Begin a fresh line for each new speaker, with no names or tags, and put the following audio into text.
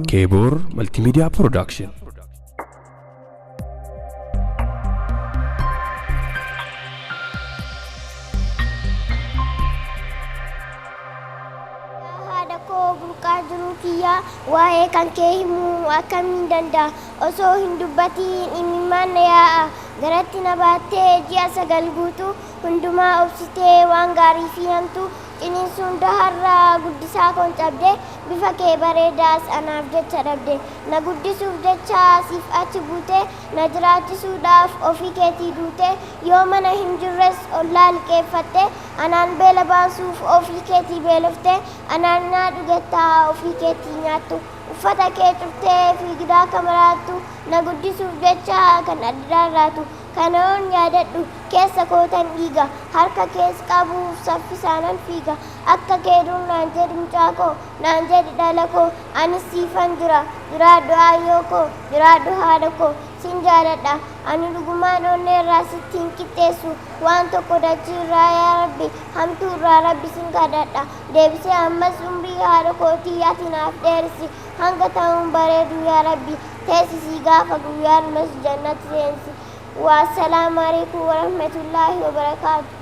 Keeboor Multimedia Production.
Haadha koo, burqaa jiruu kiyyaa, waa'ee kan kee himuu akkamiin danda'a? Osoo hin dubbatiin imimmaan na yaa'a. Garatti na baattee ji'a 9 guutuu, hundumaa obsitee waan gaarii fi hamtuu, ciniinsuun daharraa guddisaa koon cabde, bifa kee bareedaas anaaf jecha dhabde. Na guddisuuf jecha siif achi buute, na jiraachisuudhaaf ofii keetii duute. Yoo mana hin jirres ollaa liqeeffatte, anaan beela baasuuf ofii keetii beelofte. Anaan nyaadhu jettaa ofii keetii nyaattu, uffata kee cuftee fiigdaa akka maraattu, na guddisuuf jecha kan adda raatu. Kana yoon yaadadhu keessa kootan dhiiga, harka kees qabuuf saffisaanan fiiga. Akka kee dur naan jedhi mucaa koo, naan jedhi dhala koo, anis siifan jira. Jiraadhu aayyoo koo, jiraadhu haadha koo, sin jaaladha. Ani dhugumaan onneerraa sitti hin qixxeessu waan tokko dachiirraa, yaa Rabbi, hamtuu irraa Rabbi sin kadhadha. Deebisee ammas umrii haadha kootii ati naaf dheeressi, hanga ta'uun bareedu, yaa Rabbi, teessisii gaafa guyyaa dhumas jannatti seensi. Wassalaamu alaikum warahmatullaahi wabarakaatu.